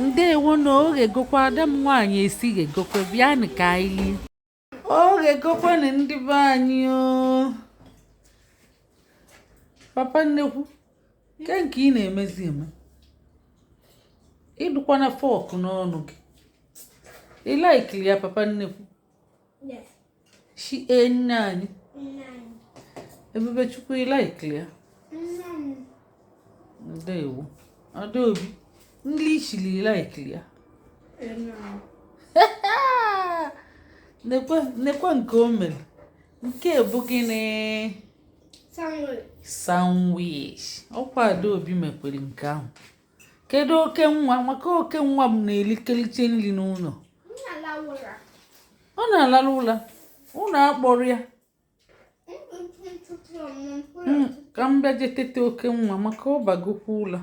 Ndewo na oghegokwa ada m nwaanyị esighegokwe, bịanụ ka anyị lie. Oghegokwanụ ndị be anyị o. Papa nnekwu, ke nke ị na-emezi eme? Ịdụkwana fork n'ọnụ gị. Ị laikili ya, papa nnekwu? Yes. Shi e nne anyị. Nine. Ebubechukwu, ị laikili ya? Nine. Ndewo. Adaobi, nli ishili, ị laikili ya? Nine. Nekwe nekwe nke o mere. Nke bụ gịnị? Sandwich. Sandwich. Ọkwa Adaobi mekwere nke ahụ. Kedu oke nwa? Maka oke nwa m na-elikeliche nri n'ụlọ. Nna. Ọ na-alarụ ụla. Ụnụ akpọrọ ya. Ka m bịa je tete oke nwa maka ọ bagokwa ụla.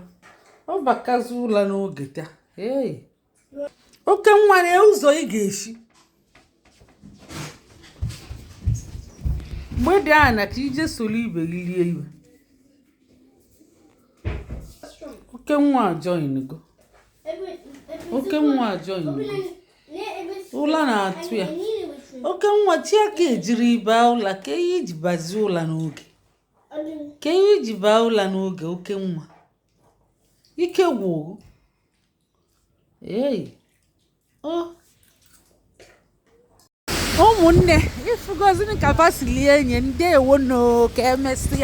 Ọ bakazi ụla n'oge taa. Hey. Oke nwa na ụzọ ị ga-esi. Mgbede a na ka ije soro ibe gị rie iwe. Oke nwa join go. Oke nwa join go. Ụla na-atụ ya. Oke nwa, chi aka ejiri baa ụla ka ihe iji bazie ụla n'oge. Ka ihe iji baa ụla n'oge, oke nwa. Ike gwụrụ. Ei. O. Ụmụnne, ịfụgozini ka fa si lie enye. Ndewo no, ka emesịa.